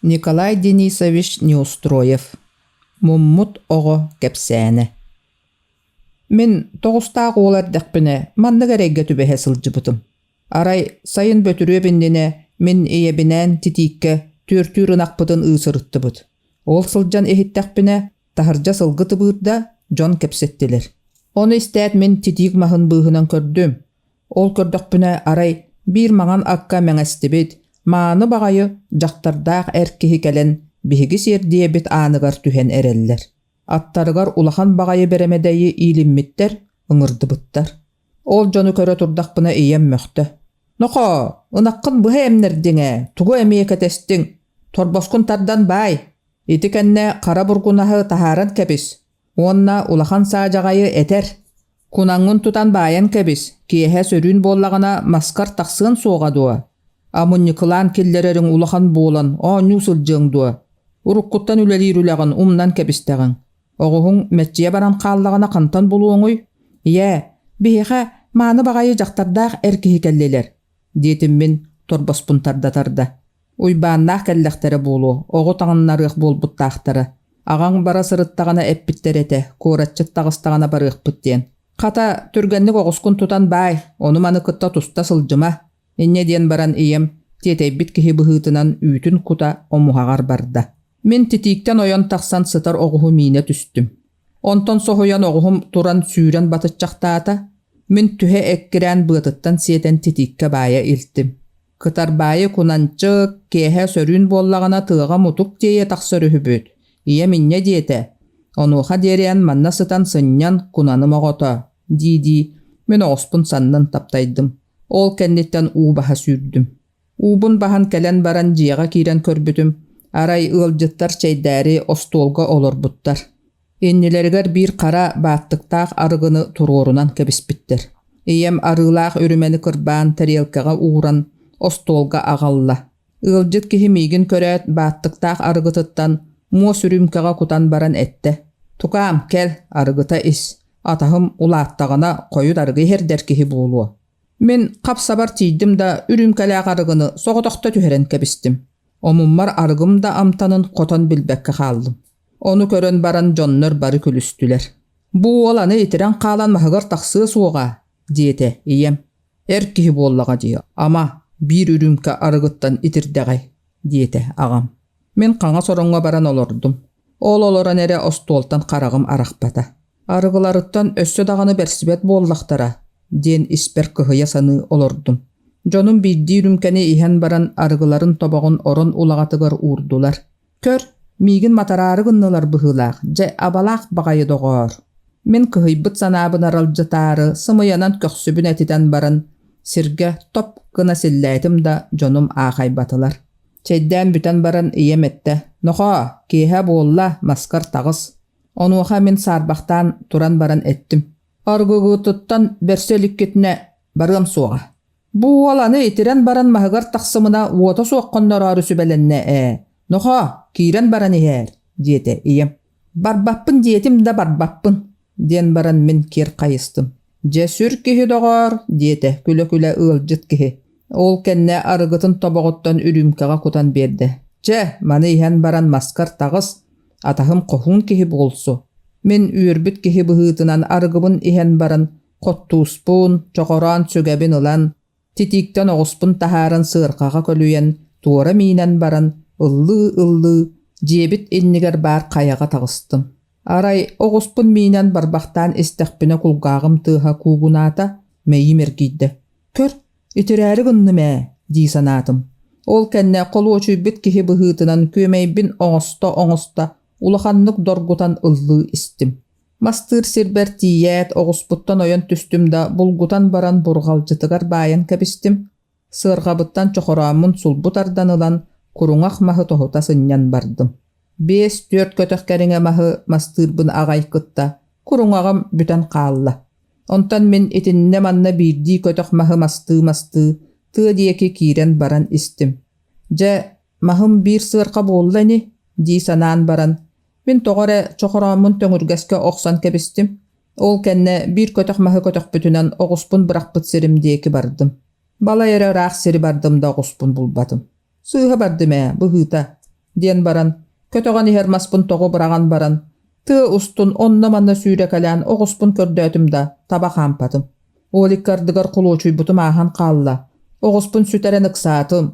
Николай Денисович Неустроев «Муммут оҕо кэпсээнэ» Мин тоҕустаах уол эрдэхпинэ маннык эрэйгэ түбэһэ сылдьыбытым. Арай сайын Бөтүрүөп иннинэ мин ийэбинээн титииккэ түөртүүр ынахпытын ыы сырыттыбыт. Ол сылдьан иһиттэхпинэ, таһырдьа сылгы тыбыырда, дьон кэпсэттилэр. Ону истээт мин титиик маһын быыһынан көрдүм. Ол көрдөхпүнэ, арай биир маҥан акка мэҥэстибит, мааны баҕайы дьахтардаах эр киһи кэлэн биһиги сиэрдийэбит ааныгар түһэн эрэллэр. Аттарыгар улахан баҕайы бэрэмэдэйи иилиммиттэр, ыҥырдыбыттар. Ол дьону көрө турдахпына ийэм мөхтө: «Нохоо, ынаххын быһа эмнэрдиҥ ээ, тугу эмиэ кэтэстиҥ? Торбоскун тардан баай, ити кэннэ хара бургунаһы таһааран кэбис уонна улахан саадьаҕайы этэр. Кунаҥҥын тутан баайан кэбис, киэһэ сөрүүн буоллаҕына маскар тахсыан суоҕа дуо? Амунньукулаан киллэрэриҥ улахан буолан оонньуу сылдьыаҥ дуо? Уруккуттан үлэлиир үлэҕин умнан кэбистэҕиҥ. Оҕуһуҥ мэччийэ баран хааллаҕына хантан булуоҥуй? Ийээ, биһиэхэ мааны баҕайы дьахтардаах эр киһи кэллилэр, диэтим мин торбоспун тарда-тарда. Уйбааннаах кэллэхтэрэ буолуо, оҕо таҥыннарыах буолбуттаахтара. Аҕаҥ бара сырыттаҕына эппиттэр этэ, куоратчыт таҕыстаҕына барыахпыт диэн. Хата, түргэнник оҕускун тутан баай, ону-маны кытта туста сылдьыма. Инньэ диэн баран ийэм, тиэтэйбит киһи быһыытынан үүтүн кута омуһаҕар барда. Мин титииктэн ойон тахсан сытар оҕуһу миинэ түстүм. Онтон соһуйан оҕуһум туран сүүрэн батыччахтаата, мин түһэ эккирээн быатыттан сиэтэн титииккэ баайа илтим. Кытарбаайы кунанчык, киэһэ сөрүүн буоллаҕына тыаҕа мутук тиэйэ тахсар үһүбүт. Ийэм инньэ диэтэ. Онуоха диэриэн манна сытан сынньан кунаным оҕото, дии-дии мин оҕуспун саннын таптайдым. Ол кэнниттэн уу баһа сүүрдүм. Уубун баһан кэлэн баран дьиэҕэ киирэн көрбүтүм, арай ыалдьыттар чэйдээри остуолга олорбуттар. Иннилэригэр биир хара бааттыктаах арыгыны туруорунан кэбиспиттэр. Ийэм арыылаах үрүмэни кырбаан тэриэлкэҕэ ууран остуолга аҕалла. Ыалдьыт киһи миигин көрөөт бааттыктаах арыгытыттан муос үрүүмкэҕэ кутан баран эттэ: «Тукаам, кэл, арыгыта ис. Атаһым улааттаҕына хойут арыгы иһэрдэр киһи буолуо». Мин хап-сабар тиийдим да үрүүмкэлээх арыгыны соҕотохто түһэрэн кэбистим. Омуммар арыгым да амтанын хотон билбэккэ хааллым. Ону көрөн баран дьоннор бары күлүстүлэр. «Бу уол аны итирэн хаалан маһыгар тахсыа суоҕа», диэтэ ийэм. «Эр киһи буоллаҕа дии, ама, биир үрүүмкэ арыгыттан итирдэҕэй», диэтэ аҕам. Мин хаҥас ороҥҥо баран олордум. Ол олорон эрэ остуолтан хараҕым арахпата. Арыгыларыттан өссө даҕаны бэрсибэт буоллахтара диэн испэр кыһыйа саныы олордум. Дьонум биирдии үрүүмкэни иһэн баран арыгыларын тобоҕун орон улаҕатыгар уурдулар. Көр, миигин матараары гыннылар быһыылаах, дьэ, абалаах баҕайы доҕоор. Мин кыһыйбыт санаабын аралдьытаары сымыйанан көхсүбүн этитэн баран, сиргэ топ гына силлээтим да дьонум аахайбатылар. Чэйдээн бүтэн баран ийэм эттэ: «Нохоо, киэһэ буолла, маскар таҕыс». Онуоха мин саарбахтаан туран баран эттим: «Аргыгытыттан бэрсэ иликкитинэ барыам суоҕа». Бу уол аны итирэн баран маһыгар тахсымына уота суох хоннороору сүбэлэннэ ээ. Нохоо, киирэн баран иһээр, диэтэ ийэм. Барбаппын диэтим да барбаппын, диэн баран мин киэр хайыстым. Дьэ сүр киһи доҕоор, диэтэ күлэ-күлэ ыалдьыт киһи. Ол кэннэ арыгытын тобоҕуттан үрүүмкэҕэ кутан биэрдэ. Чэ, маны иһэн баран маскар таҕыс, атаһым хоһуун киһи буолсу. Мин үөрбүт киһи быһыытынан арыгыбын иһэн баран Хоттууспун, чохороон сүгэбин ылан, титииктэн оҕуспун таһааран сыарҕаҕа көлүйэн, туора миинэн баран, ыллыы-ыллыы, дьиэбит иннигэр баар хайаҕа таҕыстым. Арай оҕуспун миинэн барбахтаан истэхпинэ кулгааҕым тыаһа куугунаата, мэйиим эргийдэ. «Көр, итирээри гынным ээ» дии санаатым. Ол кэннэ холуочуйбут киһи быһыытынан күөмэйбин оҥосто-оҥосто улаханнык доргутан ыллыы истим. Мастыыр сирбэр тиийээт, оҕуспуттан ойон түстүм да, булгутан баран бурҕалдьытыгар баайан кэбистим. Сыарҕабыттан чохорооммун сулбу тардан ылан, куруҥах маһы тоһута сынньан бардым. Биэс-түөрт көтөх кэриҥэ маһы мастыырбын аҕай кытта куруҥаҕым бүтэн хаалла. Онтон мин итиннэ-манна биирдии көтөх маһы мастыы-мастыы тыа диэки киирэн баран истим. Дьэ, маһым биир сыарҕа буолла ини дии санаан баран, Мин тоҕо эрэ чохорооммун төҥүргэскэ охсон кэбистим. Ол кэннэ биир көтөх маһы көтөхпүтүнэн оҕуспун бырахпыт сирим диэки бардым. Балай эрэ ыраах сири бардым да оҕуспун булбатым. Сыыһа бардым ээ, быһыыта. диэн баран, көтөҕөн иһэр маспын тоҕу быраҕан баран, тыа устун онно-манна сүүрэкэлээн оҕуспун көрдөөтүм да, таба хаампатым. Ол икки ардыгар холуочуйбутум ааһан хаалла. Оҕуспун сүтэрэн ыксаатым.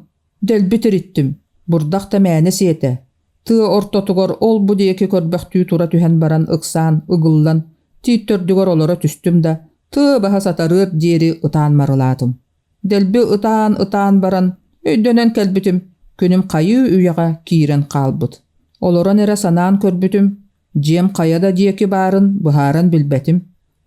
Дэлби тириттим. Бурдах да мээнэ сиэтэ. Тыа ортотугар ол-бу диэки көрбөхтүү тура түһэн баран ыксаан, ыгыллан, тиит төрдүгэр олоро түстүм да, тыа баһа сатарыар диэри ытаан марылаатым. Дэлби ытаан-ытаан баран, өйдөнөн кэлбитим, күнүм хайыы үйэҕэ киирэн хаалбыт. Олорон эрэ санаан көрбүтүм, дьиэм хайа да диэки баарын быһааран билбэтим.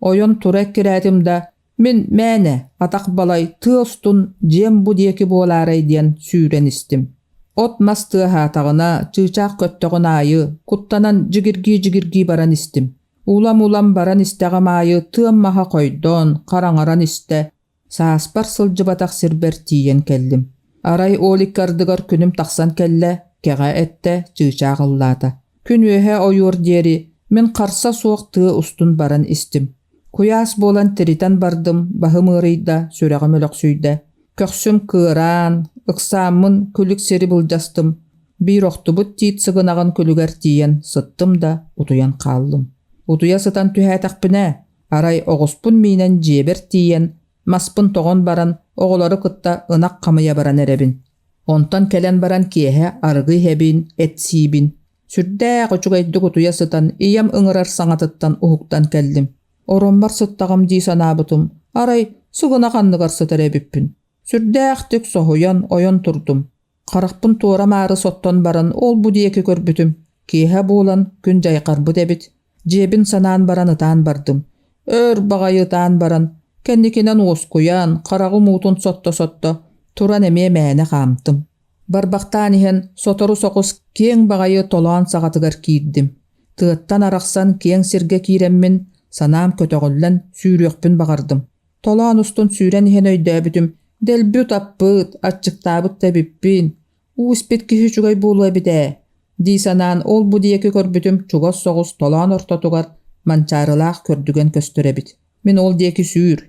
Ойон тура эккирээтим да, мин мээнэ, атах балай тыа устун дьиэм бу диэки буолаарай диэн сүүрэн истим. От-мас тыаһаатаҕына, чыычаах көттөҕүн аайы, куттанан дьигиргии-дьигиргии баран истим. Улам-улам баран истэҕим аайы тыам маһа хойдон, хараҥаран истэ, Сааспар сылдьыбатах сирбэр тиийэн кэллим. Арай ол икки ардыгар күнүм тахсан кэллэ, кэҕэ эттэ, чыычаах ыллаата. Күн үөһэ ойуор диэри мин харса суох тыа устун баран истим. Куйаас буолан тиритэн бардым, баһым ыарыйда, сүрэҕим өлөхсүйдэ. Көхсүм кыараан, ыксааммын күлүк сири былдьастым. Биир охтубут тиит сыгынаҕын күлүгэр тиийэн сыттым да утуйан хааллым. Утуйа сытан түһээтэхпинэ, Арай оҕуспун миинэн дьиэбэр тиийэн, маспын тоҕон баран, оҕолору кытта ынах хамыйа баран эрэбин. Онтон кэлэн баран киэһэ арыгы иһэбин, эт сиибин. Сүрдээх үчүгэйдик утуйа сытан ийэм ыҥырар саҥатыттан уһуктан кэллим. Ороммор сыттаҕым дии санаабытым, арай сыгынах анныгар сытар эбиппин. Сүрдээхтик соһуйан ойон турдум. Харахпын туора-маары соттон баран ол-бу диэки көрбүтүм, киэһэ буолан күн дьайҕарбыт эбит. Дьиэбин санаан баран ытаан бардым. Өр баҕайы ытаан баран, кэнникинэн уоскуйан, хараҕым уутун сотто-сотто, туран эмиэ мээнэ хаамтым. Барбахтаан иһэн сотору соҕус киэҥ баҕайы толоон саҕатыгар киирдим. Тыаттан арахсан киэҥ сиргэ киирэммин, санаам көтөҕүллэн сүүрүөхпүн баҕардым. Толоон устун сүүрэн иһэн өйдөөбүтүм, дэлби утаппыт, аччыктаабыт да эбиппин, уу испит киһи үчүгэй буолуо эбит ээ дии санаан ол-бу диэки көрбүтүм чугас соҕус толоон ортотугар манчаарылаах көрдүгэн көстөр эбит. Мин ол диэки сүүр.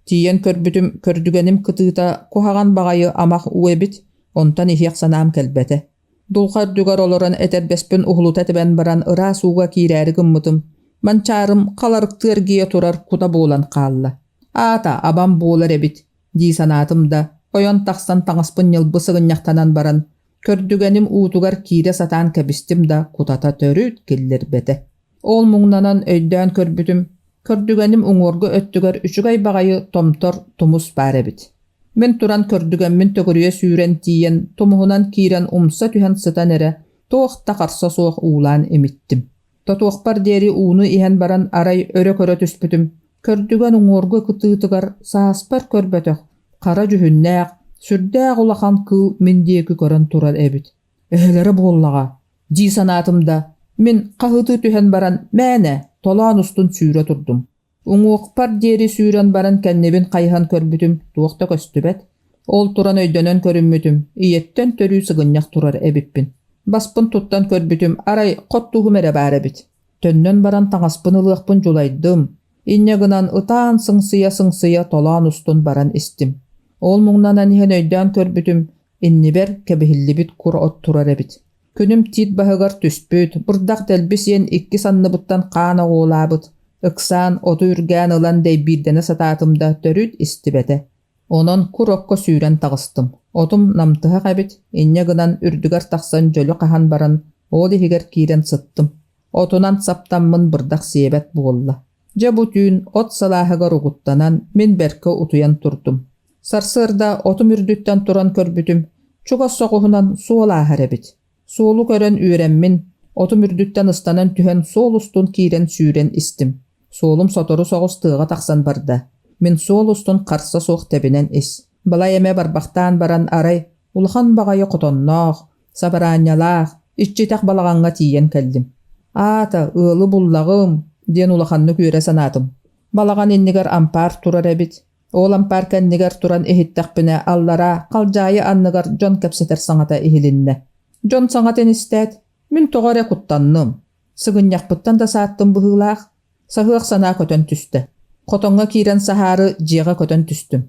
Тиийэн көрбүтүм, көрдүгэним кытыыта куһаҕан баҕайы амах уу эбит, онтон иһиэх санаам кэлбэтэ. Дулҕа үрдүгэр олорон этэрбэспин уһулута тэбэн баран ыраас ууга киирээри гыммытым, манчаарым халарыктыы эргийэ турар кута буолан хаалла. Аата, абам буолар эбит дии санаатым да, ойон тахсан таҥаспын ньылбы сыгынньахтанан баран, көрдүгэним уутугар киирэ сатаан кэбистим да кутата төрүт киллэрбэтэ. Ол муҥнанан өйдөөн көрбүтүм, көрдүгэним уҥуоргу өттүгэр үчүгэй баҕайы томтор тумус баар эбит. Мин туран көрдүгэммин төгүрүйэ сүүрэн тиийэн, тумуһунан киирэн умса түһэн сытан эрэ, туох да харса суох уулаан имиттим. Тотуохпар диэри ууну иһэн баран арай өрө көрө түспүтүм, көрдүгэн уҥуоргу кытыытыгар сааспар көрбөтөх, хара дьүһүннээх, сүрдээх улахан кыыл мин диэки көрөн турар эбит. Эһэлэрэ буоллаҕа, дии санаатым да, мин хаһыытыы түһэн баран мээнэ толоон устун сүүрэ турдум. Уҥуохпар диэри сүүрэн баран кэннибин хайыһан көрбүтүм туох да көстүбэт. Ол туран өйдөнөн көрүммүтүм, ийэттэн төрүү сыгынньах турар эбиппин. Баспын туттан көрбүтүм, арай хот туһум эрэ баар эбит. Төннөн баран таҥаспын ылыахпын дьулайдым. Инньэ гынан ытаан сыҥсыйа-сыҥсыйа толоон устун баран истим. Ол муҥнанан иһэн өйдөөн көрбүтүм, иннибэр кэбиһиллибит кур от турар эбит. Күнүм тиит баһыгар түспүт, бырдах дэлби сиэн икки санныбыттан хаан оҕуолаабыт, ыксаан оту үргээн ылан дэйбиирдэнэ сатаатым да төрүт истибэтэ. Онон кур окко сүүрэн таҕыстым. Отум намтыһах эбит, инньэ гынан үрдүгэр тахсан дьөлү хаһан баран, ол иһигэр киирэн сыттым. Отунан саптаммын бырдах сиэбэт буолла. Дьэ бу түүн от салааһыгар угуттанан мин бэркэ утуйан турдум. Сарсыарда отум үрдүттэн туран көрбүтүм, чугас соҕуһунан суол ааһар эбит. Суолу көрөн үөрэммин, отум үрдүттэн ыстанан түһэн суол устун киирэн сүүрэн истим. Суолум сотору соҕус тыаҕа тахсан барда. Мин суол устун харса суох тэбинэн ис. Балай эмэ барбахтаан баран арай улахан баҕайы хотонноох, сабараанньалаах, иччитэх балаҕаҥҥа тиийэн кэллим. Аата, ыалы буллаҕым, диэн улаханнык үөрэ санаатым. Балаҕан иннигэр ампаар турар эбит. Ол ампаар кэннигэр туран иһиттэхпинэ, аллараа, халдьаайы анныгар дьон кэпсэтэр саҥата иһилиннэ. Дьон саҥатын истээт, мин тоҕо эрэ куттанным. Сыгынньахпыттан да сааттым быһыылаах. Саһыах санаа көтөн түстэ. Хотоҥҥо киирэн саһаары дьиэҕэ көтөн түстүм.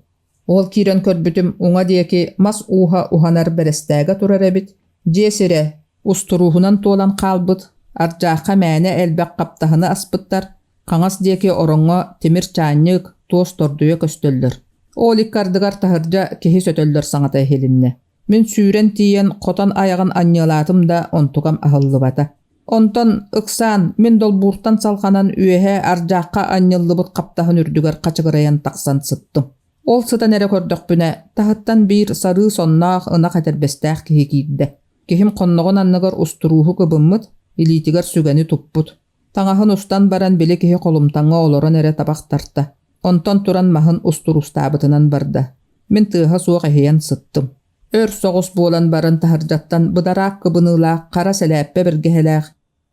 Ол киирэн көрбүтүм, уҥа диэки мас ууһа уһанар бэрэстээгэ турар эбит. Дьиэ сирэ. Устурууһунан туолан хаалбыт, ардьаахха мээнэ элбэх хаптаһыны аспыттар, хаҥас диэки ороҥҥо тимир чаанньык, туос тордуйа көстөллөр. Ол икки ардыгар таһырдьа киһи сөтөллөр саҥата иһилиннэ. Мин сүүрэн тиийэн хотон айаҕын анньыалаатым да онтукам аһыллыбата. Онтон ыксаан мин долбууртан салҕанан үөһэ ардьаахха анньыллыбыт хаптаһын үрдүгэр хачыгырайан тахсан сыттым. Ол сытан эрэ көрдөхпүнэ, таһыттан биир сарыы сонноох ынах этэрбэстээх киһи киирдэ. Киһим хонноҕун анныгар устурууһу кыбыммыт, илиитигэр сүгэни туппут. Таҥаһын устан баран били киһи холумтаҥҥа олорон эрэ табах тарта. Онтон туран маһын устуруустаабытынан барда. Мин тыаһа суох иһийэн сыттым. Өр соҕус буолан баран таһырдьаттан быдараак кыбыныылаах хара сэлээппэ бэргэһэлээх,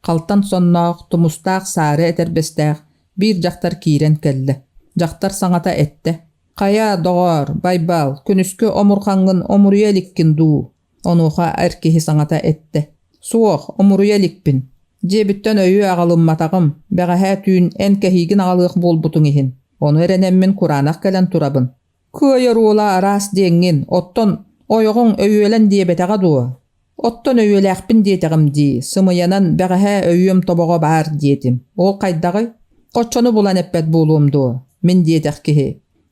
халтан сонноох, тумустаах саары этэрбэстээх биир дьахтар киирэн кэллэ. Дьахтар саҥата эттэ: «Хайа, доҕоор, Байбал, күнүскү омурҕаҥҥын омуруйа иликкин дуу?» Онуоха эр киһи саҥата эттэ: «Суох, омуруйа иликпин. Дьиэбиттэн өйүө аҕалымматаҕым, бэҕэһээ түүн эн кэһиигин аҕалыах буолбутуҥ иһин. Ону эрэнэммин кураанах кэлэн турабын. Кыайар уола араас диэҥҥин, оттон ойоҕуҥ өйүөлэн диэбэтэҕэ дуо? Оттон өйүөлээхпин диэтэҕим дии, сымыйанан бэҕэһээ өйүөм тобоҕо баар диэтим. Ол хайдаҕый? Оччону булан эппэт буолуом дуо? Мин диэтэх киһи.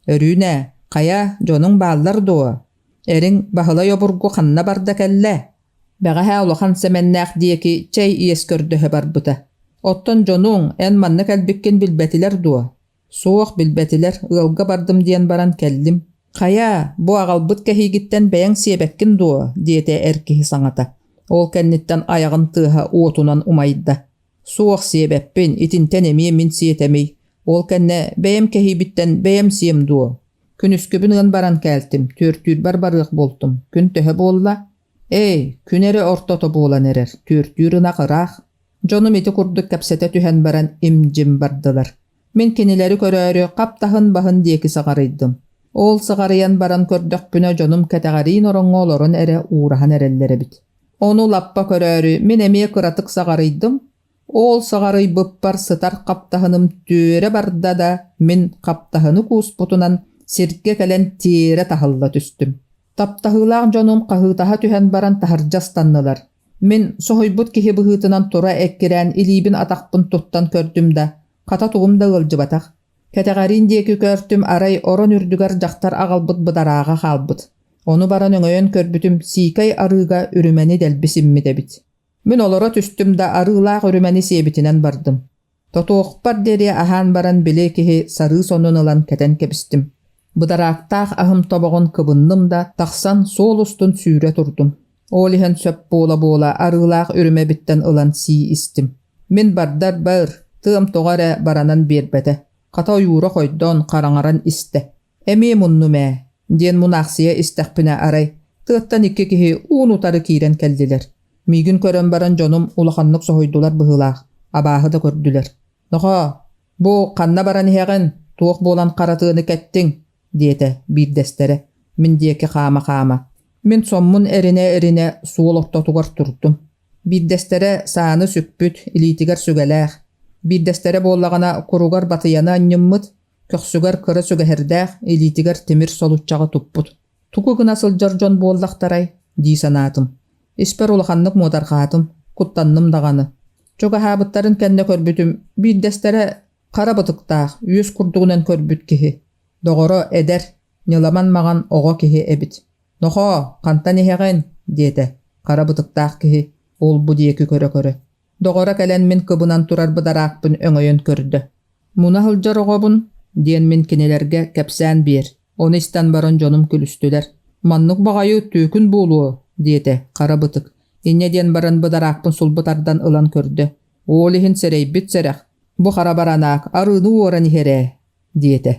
Өрүүнэ, хайа, дьонуҥ бааллар дуо? Эриҥ Баһылай обургу ханна барда кэллэ? Бэҕэһээ Улахан Сэмэннээх диэки чэй иэс көрдөһө барбыта. Оттон дьонуҥ эн манна кэлбиккин билбэтилэр дуо? Суох, билбэтилэр, ыалга бардым диэн баран кэллим. Хайа, бу аҕалбыт кэһиигиттэн бэйэҥ сиэбэккин дуо? диэтэ эр киһи саҥата. Ол кэнниттэн айаҕын тыаһа уотунан умайда. Суох сиэбэппин, итинтэн эмиэ мин сиэтэмий. Ол кэннэ бэйэм кэһиибиттэн бэйэм сиэм дуо? Күнүскүбүн ыан баран кээлтим, түөртүүрбэр барыах буолтум. Күн төһө буолла? Эй, күн эрэ ортото буолан эрэр, түөртүүр ынах ыраах. Дьонум ити курдук кэпсэтэ түһэн баран им-дьим бардылар. Мин кинилэри көрөөрү хаптаһын баһын диэки саҕарыйдым. Ол саҕарыйан баран көрдөхпүнэ дьонум кэтэҕэриин ороҥҥо олорон эрэ уураһан эрэллэр эбит. Ону лаппа көрөөрү мин эмиэ кыратык саҕарыйдым, Ол саҕарыйбыппар сытар хаптаһыным түөрэ барда да, мин хаптаһыны кууспутунан сиргэ кэлэн тиэрэ таһылла түстүм. Таптаһыылаах дьонум хаһыытаһа түһэн баран таһырдьа ыстаннылар. Мин соһуйбут киһи быһыытынан тура эккирээн илиибин-атахпын туттан көрдүм да, хата тугум да ыалдьыбатах. Кэтэҕэриин диэки көөртүм арай орон үрдүгэр дьахтар аҕалбыт быдарааҕа хаалбыт. Ону баран өҥөйөн көрбүтүм сиикэй арыыга үрүмэни дэлби симмит эбит. Мин олоро түстүм да арыылаах үрүмэни сиэбитинэн бардым. Тотуохпар диэри аһаан баран били киһи сарыы сонун ылан кэтэн кэбистим. Быдараактаах аһым тобоҕун кыбынным да тахсан суол устун сүүрэ турдум. Ол иһэн сөп буола-буола арыылаах үрүмэбиттэн ылан сии истим. Мин бардар бар, тыам тоҕо эрэ баранан биэрбэтэ. Хата ойуура хойдон, хараҥаран истэ. Эмиэ муннум ээ, диэн мунаахсыйа истэхпинэ арай, тыаттан икки киһи уун-утары киирэн кэллилэр. Миигин көрөн баран дьонум улаханнык соһуйдулар быһыылаах, абааһы да көрдүлэр. «Нохоо, бу ханна баран иһэҕин, туох буолан хара тыаны кэттиҥ?» диэтэ биирдэстэрэ, мин диэки хаама-хаама. Мин соммун эринэ-эринэ суол ортотугар турдум. Биирдэстэрэ сааны сүкпүт, илиитигэр сүгэлээх. Биирдэстэрэ буоллаҕына куругар батыйаны анньыммыт, көхсүгэр кыра сүгэһэрдээх, илиитигэр тимир солуччаҕы туппут. Тугу гына сылдьар дьон буоллахтарай дии санаатым. Испэр улаханнык муодарҕаатым, куттанным даҕаны. Чугаһаабыттарын кэннэ көрбүтүм, биирдэстэрэ хара бытыктаах, үөс курдугунан көрбүт киһи. Доҕоро эдэр, ньыламан маҕан оҕо киһи эбит. «Нохоо, хантан иһэҕин?» диэтэ хара бытыктаах киһи ол-бу диэки көрө-көрө. Доҕоро кэлэн мин кыбынан турар быдараакпын өҥөйөн көрдө. «Муна сылдьар оҕобун» диэн мин кинилэргэ кэпсээн биэр. Ону истэн баран дьонум күлүстүлэр. «Маннык баҕайы түөкүн буолуо» диэтэ хара бытык. Инньэ диэн баран быдараакпын сулбу тардан ылан көрдө. Ол иһин сэрэйбит сэрэх, бу хара баранаак арыыны уоран иһэр ээ диэтэ.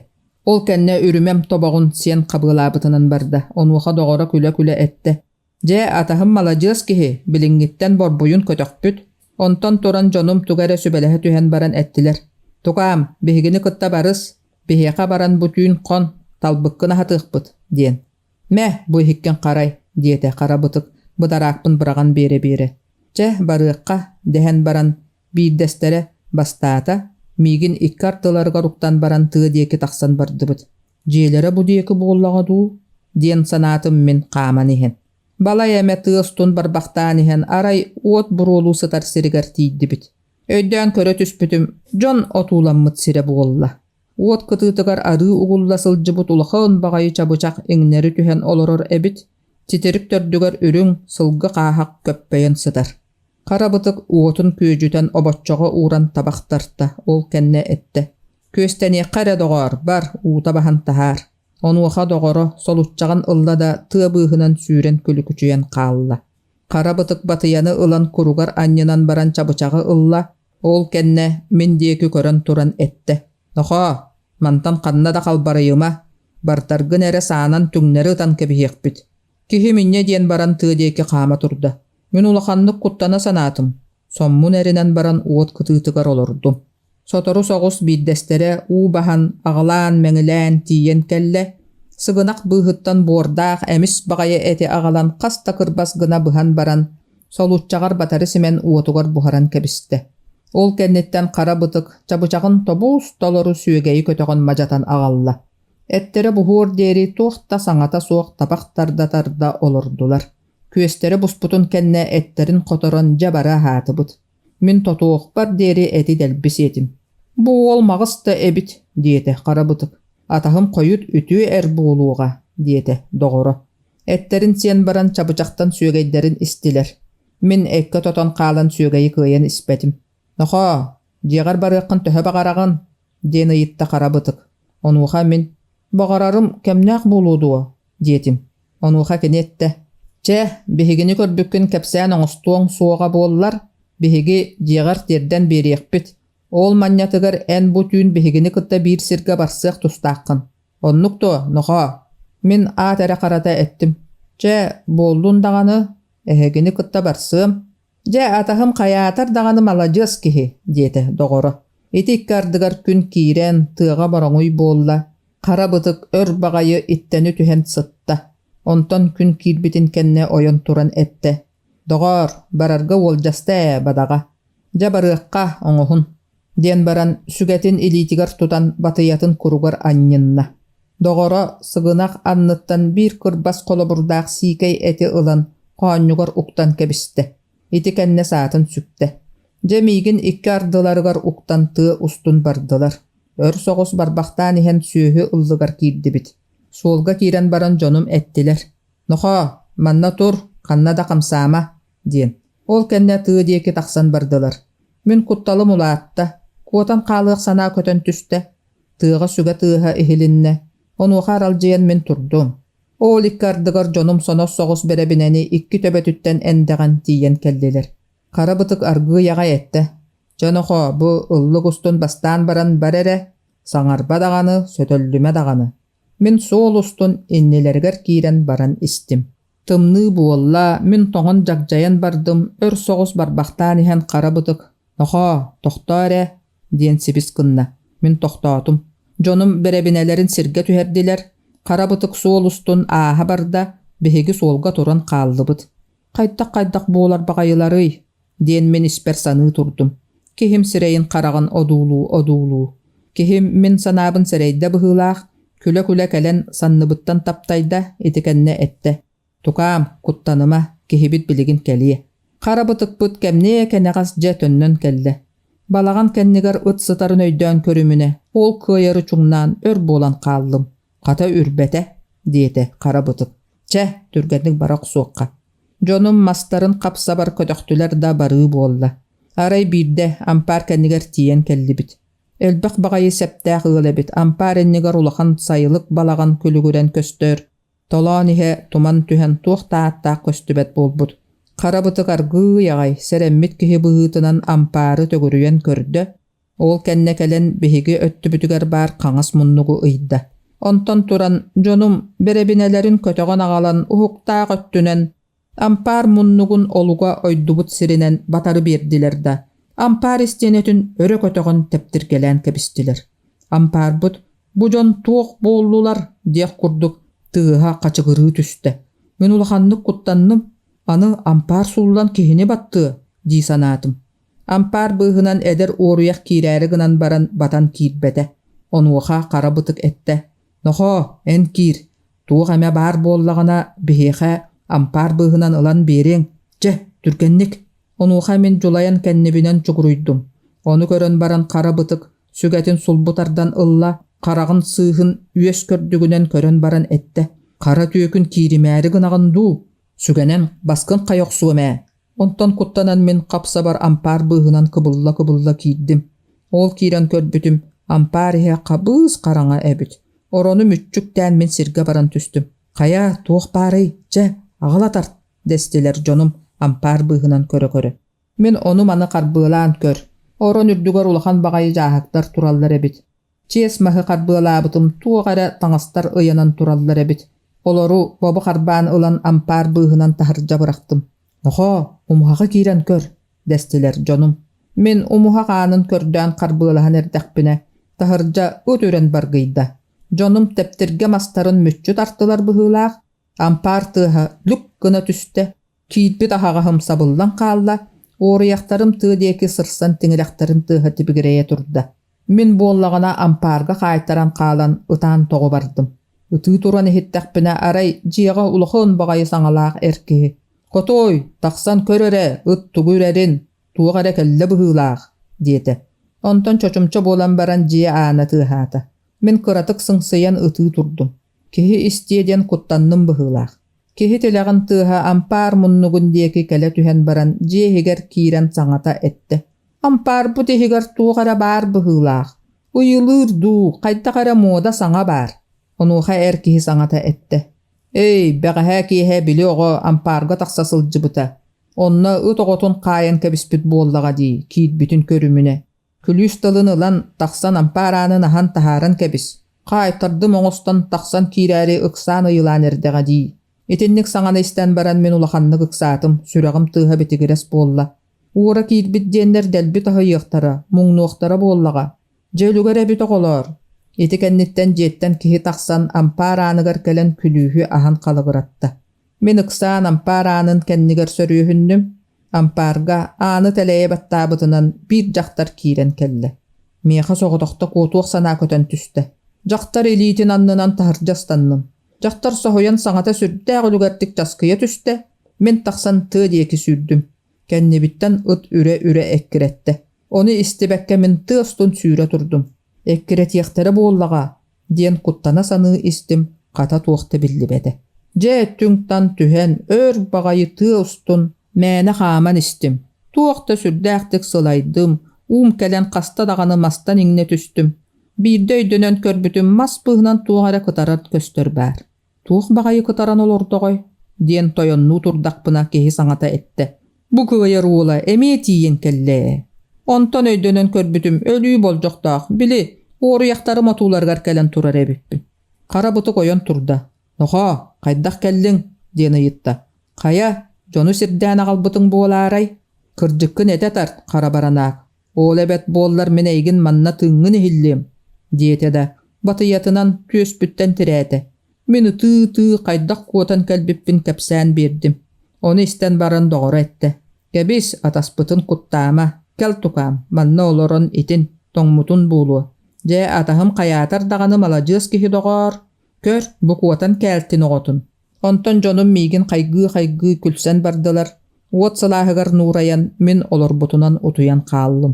Ол кэннэ үрүмэм тобоҕун сиэн хабыалаабытынан барда. Онуоха доҕоро күлэ-күлэ эттэ: Дьэ, атаһым маладьыас киһи, билиҥҥиттэн борбуйун көтөхпүт. Онтон туран дьонум тугу эрэ сүбэлэһэ түһэн баран эттилэр: «Тукаам, биһигини кытта барыс, биһиэхэ баран бу түүн хон, талбыккын аһатыахпыт» диэн. «Мэ, бу иһиккин харай» диэтэ хара бытык быдараакпын быраҕан биэрэ-биэрэ. «Чэ, барыахха» дэһэн баран, биирдэстэрэ бастаата, миигин икки ардыларыгар уктан баран тыа диэки тахсан бардыбыт. Дьиэлэрэ бу диэки буоллаҕа дуу диэн санаатым мин хааман иһэн. Балай эмэ тыа устун барбахтаан иһэн арай уот буруолуу сытар сиригэр тиийдибит. Өйдөөн көрө түспүтүм, дьон отууламмыт сирэ буолла. Уот кытыытыгар арыы угулла сылдьыбыт улахан баҕайы чабычах иҥнэри түһэн олорор эбит, титирик төрдүгэр үрүҥ, сылгы хааһах көппөйөн сытар. Хара бытык уотун күөдьүтэн обоччоҕо ууран табах тарта, ол кэннэ эттэ: «Күөстэниэххэ эрэ доҕоор, бар, уута баһан таһаар». Онуоха доҕоро солуччаҕын ылла да тыа быыһынан сүүрэн күлүкүчүйэн хаалла. Хара бытык батыйаны ылан куругар анньынан баран чабычаҕы ылла, ол кэннэ мин диэки көрөн туран эттэ: «Нохоо, мантан ханна да халбарыйыма, бардаргын эрэ саанан түҥнэри ытан кэбиһиэхпит». Киһим инньэ диэн баран тыа диэки хаама турда. Мин улаханнык куттана санаатым, соммун эринэн баран уот кытыытыгар олордум. Сотору соҕус биирдэстэрэ уу баһан, аҕылаан-мэҥилээн тиийэн кэллэ, сыгынах быыһыттан буордаах эмис баҕайы эти аҕалан хас да кырбас гына быһан баран, солууччаҕар батары симэн уотугар буһаран кэбистэ. Ол кэнниттэн хара бытык чабычаҕын тобуус-толору сүөгэйи көтөҕөн мадьатан аҕалла. Эттэрэ буһуор диэри туох да саҥата суох табах тарда-тарда олордулар. Күөстэрэ буспутун кэннэ эттэрин хоторон дьэ бары аһаатыбыт. Мин тотуохпар диэри эти дэлби сиэтим. «Бу уол маҕыс да эбит» диэтэ хара бытык. «Атаһым хойут үтүө эр буолуоҕа» диэтэ доҕоро. Эттэрин сиэн баран чабычахтан сүөгэйдэрин истилэр. Мин эккэ тотон хаалан сүөгэйи кыайан испэтим. «Нохоо, дьиэҕэр барыаххын төһө баҕараҕын?» диэн ыйытта хара бытык. Онуоха мин «Баҕарарым кэмнээх буолуо дуо?» диэтим. Онуоха кини эттэ: «Чэ, биһигини көрбүккүн кэпсээн оҥостуоҥ суоҕа буоллар, биһиги дьиэҕэр тиэрдэн биэриэхпит. Ол манньатыгар эн бу түүн биһигини кытта биир сиргэ барсыах тустааххын. Оннук дуо, нохоо?» Мин аат эрэ харата эттим: «Чэ, буоллун даҕаны, эһигини кытта барсыам. Дьэ, атаһым хайаатар даҕаны маладьыас киһи, диэтэ доҕоро. Ити икки ардыгар күн киирэн, тыаҕа бороҥуй буолла, хара бытык өр баҕайы иттэни түһэн сытта. Онтон күн киирбитин кэннэ ойон туран эттэ: «Доҕоор, барарга уолдьаста ээ, бадаҕа. Дьэ барыахха, оҥоһун» диэн баран сүгэтин илиитигэр тутан батыйатын куругар анньынна. Доҕоро сыгынах анныттан биир кырбас холобурдаах сиикэй эти ылан хоонньугар уктан кэбистэ. Ити кэннэ саатын сүктэ. Дьэ миигин икки ардыларыгар уктан тыа устун бардылар. Өр соҕус барбахтаан иһэн сүөһү ыллыгар киирдибит. Суолга киирэн баран дьонум эттилэр: «Нохоо, манна тур, ханна да хамсаама» диэн. Ол кэннэ тыа диэки тахсан бардылар. Мин кутталым улаатта, куотан хаалыах санаа көтөн түстэ. Тыаҕа сүгэ тыаһа иһилиннэ, онуоха аралдьыйан мин турдум. Ол икки ардыгар дьонум сонос соҕус бэрэбинэни икки төбөтүттэн эндэҕэн тиийэн кэллилэр. Хара бытык аргыый аҕай эттэ: «Дьэ, нохоо, бу ыллык устун бастаан баран бар эрэ, саҥарба даҕаны, сөтөллүмэ даҕаны». Мин суол устун иннилэригэр киирэн баран истим. Тымныы буолла, мин тоҥон дьагдьайан бардым, өр соҕус барбахтаан иһэн хара бытык «Нохоо, тохтоо эрэ» диэн сибис гынна. Мин тохтоотум. Дьонум бэрэбинэлэрин сиргэ түһэрдилэр, хара бытык суол устун ааһа барда, биһиги суолга туран хааллыбыт. Хайдах-хайдах буолар баҕайыларый? диэн мин испэр саныы турдум. Киһим сирэйин-хараҕын одуулуу-одуулуу. Киһим мин санаабын сэрэйдэ быһыылаах, күлэ-күлэ кэлэн санныбыттан таптайда, ити кэннэ эттэ: «Тукаам, куттаныма, киһибит билигин кэлиэ». Хара бытыкпыт кэмниэ кэнэҕэс дьэ төннөн кэллэ. Балаҕан кэннигэр ыт сытарын өйдөөн көрүмүнэ, ол кыайары чуҥнаан өр буолан хааллым. Хата үрбэтэ, диэтэ хара бытык. Чэ, түргэнник бара охсуохха. Дьонум мастарын хап-сабар көтөхтүлэр да барыы буолла. Арай биирдэ ампаар кэннигэр тиийэн кэллибит. Элбэх баҕайы сэптээх ыал эбит. Ампаар иннигэр улахан сайылык балаҕан күлүгүрэн көстөр. Толоон иһэ туман түһэн туох да ааттаах көстүбэт буолбут. Хара бытык аргыый аҕай, сэрэммит киһи быһыытынан ампаары төгүрүйэн көрдө, Ол кэннэ кэлэн биһиги өттүбүтүгэр баар хаҥас муннугу ыйда. Онтон туран дьонум бэрэбинэлэрин көтөҕөн аҕалан уһуктаах өттүнэн ампаар муннугун олуга ойдубут сиринэн батары биэрдилэр да, ампаар истиэнэтин өрө көтөҕөн тэптиргэлээн кэбистилэр. Ампаарбыт бу дьон туох буоллулар диэх курдук тыаһа хачыгырыы түстэ. Мин улаханнык куттанным, аны ампаар сууллан киһини баттыа дии санаатым. Ампаар быыһынан эдэр уоруйах киирээри гынан баран батан киирбэтэ. Онуоха хара бытык эттэ: «Нохоо, эн киир, туох эмэ баар буоллаҕына, биһиэхэ Ампаар быыһынан ылан биэриэҥ, чэ, түргэнник. Онуоха мин дьулайан кэннибинэн чугуруйдум. Ону көрөн баран хара бытык сүгэтин сулбу тардан ылла, хараҕын сыыһын үөс көрдүгүнэн көрөн баран эттэ: «Хара түөкүн кииримээри гынаҕын дуу? Сүгэнэн баскын хайа охсуом ээ». Онтон куттанан мин хап-сабар ампаар быыһынан кыбылла-кыбылла киирдим. Ол киирэн көрбүтүм, ампаар иһэ хабыыс хараҥа эбит. Орону мүччүктээн мин сиргэ баран түстүм. «Хайа, туох баарый? Чэ, аҕала тарт!» дэстилэр дьонум ампаар быыһынан көрө-көрө. Мин ону-маны харбыалаан көр, орон үрдүгэр улахан баҕайы дьааһыктар тураллар эбит. Чиэс маһы харбыалаабытым туох эрэ таҥастар ыйанан тураллар эбит. Олору бобо харбаан ылан ампаар быыһынан таһырдьа бырахтым. «Нохоо, умуһаҕы киирэн көр» дэстилэр дьонум. Мин умуһах аанын көрдөөн харбыалаһан эрдэхпинэ, таһырдьа ыт үрэн баргыйда. Дьонум тэптиргэ мастарын мүччү тартылар быһыылаах, ампаар тыаһа лүк гына түстэ, киирбит аһаҕаһым сабыллан хаалла, уоруйахтарым тыа диэки сырсан тиҥилэхтэрин тыаһа тибигирэйэ турда. Мин буоллаҕына ампаарга хаайтаран хаалан ытаан тоҕо бардым. Ытыы туран иһиттэхпинэ арай дьиэҕэ улахан баҕайы саҥалаах эр киһи «Хотуой, тахсан көр эрэ, ыт тугу үрэрин, туох эрэ кэллэ быһыылаах» диэтэ. Онтон чочумча буолан баран дьиэ аана тыаһаата. Мин кыратык сыҥсыйан ытыы турдум. Киһи истиэ диэн куттанным быһыылаах. Киһи тилэҕин тыаһа ампаар муннугун диэки кэлэ түһэн баран дьиэ иһигэр киирэн саҥата эттэ: «Ампаарбыт иһигэр туох эрэ баар быһыылаах. Ыйылыыр дуу, хайдах эрэ муода саҥа баар». Онуоха эр киһи саҥата эттэ: «Эй, бэҕэһээ киэһэ били оҕо ампаарга тахса сылдьыбыта. Онно ыт оҕотун хаайан кэбиспит буоллаҕа дии, киирбитин көрүмүнэ. Күлүүс тылын ылан, тахсан ампаар аанын аһан таһааран кэбис. Хаайтардым оҥостон тахсан киирээри ыксаан ыйылаан эрдэҕэ дии. Итинник саҥаны истэн баран мин улаханнык ыксаатым, сүрэҕим тыаһа битигирэс буолла. Уура киирбит диэннэр дэлби таһыйыахтара, муҥнуохтара буоллаҕа. Дьэ үлүгэр эбит оҕолоор. Ити кэнниттэн дьиэттэн киһи тахсан ампаар ааныгар кэлэн күлүүһү аһан халыгыратта. Мин ыксаан ампаар аанын кэннигэр сөрүөһүннүм. Ампаарга ааны тэлэйэ баттаабытынан биир дьахтар киирэн кэллэ. Миэхэ соҕотохто куотуох санаа көтөн түстэ. Дьахтар илиитин аннынан таһырдьа ыстанным. Дьахтар соһуйан саҥата сүрдээх үлүгэрдик часкыйа түстэ. Мин тахсан тыа диэки сүүрдүм. Кэннибиттэн ыт үрэ-үрэ эккирэттэ. Ону истибэккэ мин тыа устун сүүрэ турдум. Эккирэтиэхтэрэ буоллаҕа, диэн куттана саныы истим, хата туох да биллибэтэ. Дьэ, түҥ-тан түһэн, өр баҕайы тыа устун мээнэ хааман истим. Туох да сүрдээхтик сылайдым, уум кэлэн хаста даҕаны мастан иҥнэ түстүм. Биирдэ өйдөнөн көрбүтүм мас быыһынан туох эрэ кытарар көстөр баар. Туох баҕайы кытаран олордоҕой? диэн тойоннуу турдахпына киһи саҥата эттэ. Бу кыайар уола эмиэ тиийэн кэллэ ээ. Онтон өйдөнөн көрбүтүм өлүү болдьохтоох, били, уоруйахтарым отууларыгар кэлэн турар эбиппин. Хара бытык ойон турда. «Нохоо, хайдах кэллиҥ?» диэн ыйытта. «Хайа, дьону сирдээн аҕалбытыҥ буолаарай? Кырдьыккын этэ тарт, хара баранаак. Ол эбэт буоллар мин эйигин манна тыыҥҥын иһиллиэм, диэтэ да, батыйатынан түөспүттэн тирээтэ. Мин ытыы-ытыы хайдах куотан кэлбиппин кэпсээн биэрдим. Ону истэн баран доҕоро эттэ: «Кэбис, атаспытын куттаама, кэл тукаам, манна олорон итин, тоҥмутун буолуо. Дьэ, атаһым хайаатар даҕаны маладьыас киһи доҕоор, көр, бу куотан кээлтин оҕотун». Онтон дьонум миигин хайгыы-хайгыы күлсэн бардылар, уот сылааһыгар нуурайан мин олорбутунан утуйан хааллым.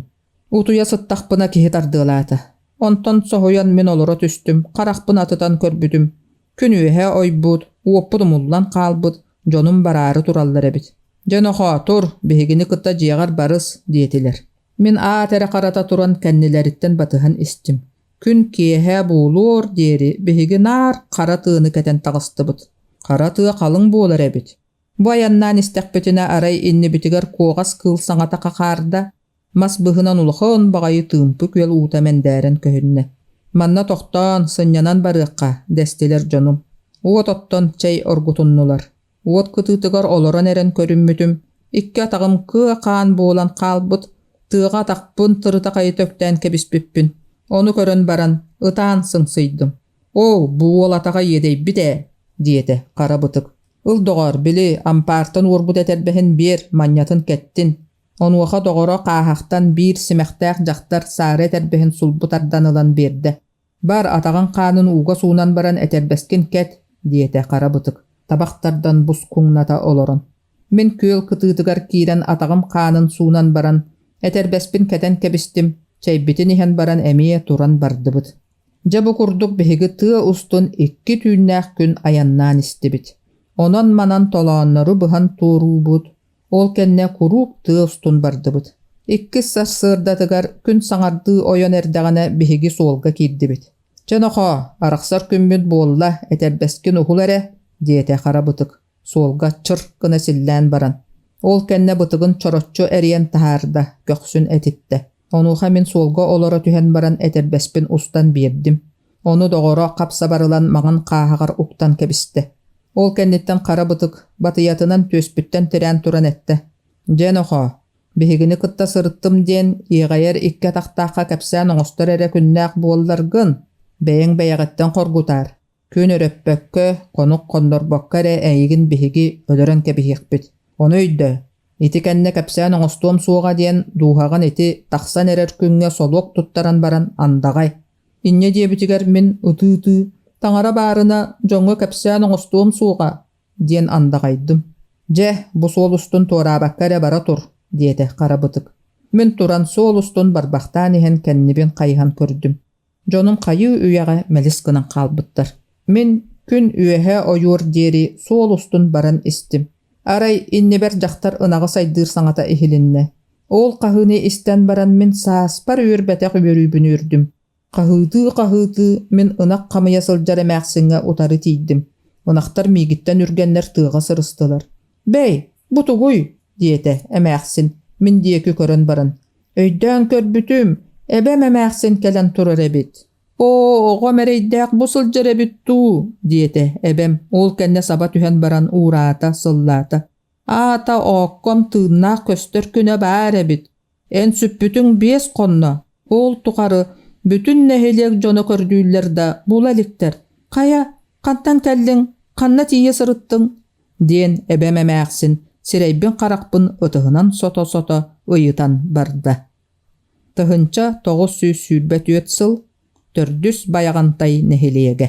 Утуйа сыттахпына киһи тардыалаата. Онтон соһуйан мин олоро түстүм, харахпын атытан көрбүтүм. Күн үөһэ ойбут, уоппут умуллан хаалбыт, дьонум бараары тураллар эбит. «Дьэ нохоо, тур, биһигини кытта дьиэҕэр барыс» диэтилэр. Мин аат эрэ харата туран кэннилэриттэн батыһан истим. Күн киэһэ буолуор диэри биһиги наар хара тыаны кэтэн таҕыстыбыт. Хара тыа халыҥ буолар эбит. Бу айаннаан истэхпитинэ арай иннибитигэр куоҕас кыыл саҥата хахаарда, мас быһынан улахан баҕайы тыымпы күөл уута мэндээрэн көһүннэ. Манна тохтоон, сынньанан барыахха, дэстилэр дьонум. Уот оттон чэй оргутуннулар. Уот кытыытыгар олорон эрэн көрүммүтүм, икки атаҕым кыа хаан буолан хаалбыт, тыаҕа атахпын тырыта-хайыта үктээн кэбиспиппин. Ону көрөн баран, ытаан сыҥсыйдым. «Оо, бу уол атаҕа иэдэйбит ээ» диэтэ хара бытык. «Ыл доҕоор, били, ампаартан уорбут этэрбэһин биэр, манньатын кэттин». Онуоха доҕоро хааһахтан биир симэхтээх дьахтар саары этэрбэһин сулбу тардан ылан биэрдэ. «Бар, атаҕыҥ хаанын ууга суунан баран этэрбэскин кэт» диэтэ хара бытык. табах тардан бускуҥната олорон. Мин күөл кытыытыгар киирэн атаҕым хаанын суунан баран, этэрбэспин кэтэн кэбистим, чэйбитин иһэн баран эмиэ туран бардыбыт. Дьэ бу курдук биһиги тыа устун икки түүннээх күн айаннаан истибит. Онон-манан толооннору быһан туоруубут, ол кэннэ куруук тыа устун бардыбыт. Иккис сарсыардатыгар күн саҥардыы ойон эрдэҕинэ биһиги суолга киирдибит. «Чэ нохоо, арахсар күммүт буолла, этэрбэскин уһул эрэ» диэтэ Хара Бытык, суолга чыр гына силлээн баран. Ол кэннэ бытыгын чороччу эрийэн таһаарда, көхсүн этиттэ. Онуоха мин суолга олоро түһэн баран этэрбэспин устан биэрдим. Ону доҕоро хап-сабар ылан маҥан хааһаҕар уктан кэбистэ. Ол кэнниттэн хара бытык батыйатынан түөспүттэн тирээн туран эттэ: «Дьэ, нохоо, биһигини кытта сырыттым диэн иэҕэйэр икки атахтаахха кэпсээн оҥостор эрэ күннээх буолларгын, бэйэҥ бэйэҕиттэн хоргутаар. Күн өрөппөккө, хонук хоннорбокко эрэ эйигин биһиги өлөрөн кэбиһиэхпит. Ону өйдөө, ити кэннэ кэпсээн оҥостуом суоҕа диэн дууһаҕын ити тахсан эрэр күҥҥэ солуок туттаран баран андаҕай. Инньэ диэбитигэр мин ытыы-ытыы «Таҥара баарына дьоҥҥо кэпсээн оҥостуом суоҕа» диэн андаҕайдым. «Дьэ, бу суол устун туораабакка эрэ бара тур» диэтэ Хара Бытык. Мин туран суол устун барбахтаан иһэн кэннибин хайыһан көрдүм. Дьонум хайыы үйэҕэ мэлис гынан хаалбыттар. Мин күн үөһэ ойуор диэри суол устун баран истим. Арай иннибэр дьахтар ынаҕы сайдыыр саҥата иһилиннэ. Ол хаһыыны истэн баран мин сааспар үөрбэтэх үөрүүбүн үөрдүм. Хаһыытыы-хаһыытыы мин ынах хамыйа сылдьар эмээхсиҥҥэ утары тиийдим. Ынахтар миигиттэн үргэннэр тыаҕа сырыстылар. «Бэй, бу тугуй?» диэтэ эмээхсин мин диэки көрөн баран. Өйдөөн көрбүтүм, эбэм эмээхсин кэлэн турар эбит. «Оо, оҕом эрэйдээх бу сылдьар эбит дуу?» диэтэ эбэм, ол кэннэ саба түһэн баран уураата, сыллаата. «Аата оокком тыыннаах көстөр күнэ баар эбит. Эн сүппүтүҥ биэс хонно. Ол тухары бүтүн нэһилиэк дьоно көрдүүллэр да була иликтэр. Хайа, хантан кэллиҥ, ханна тиийэ сырыттыҥ?» диэн эбэм эмээхсин сирэйбин-харахпын ытыһынан сото-сото ыйытан барда. 1924 сыл Төрдүс Байаҕантай нэһилиэгэ.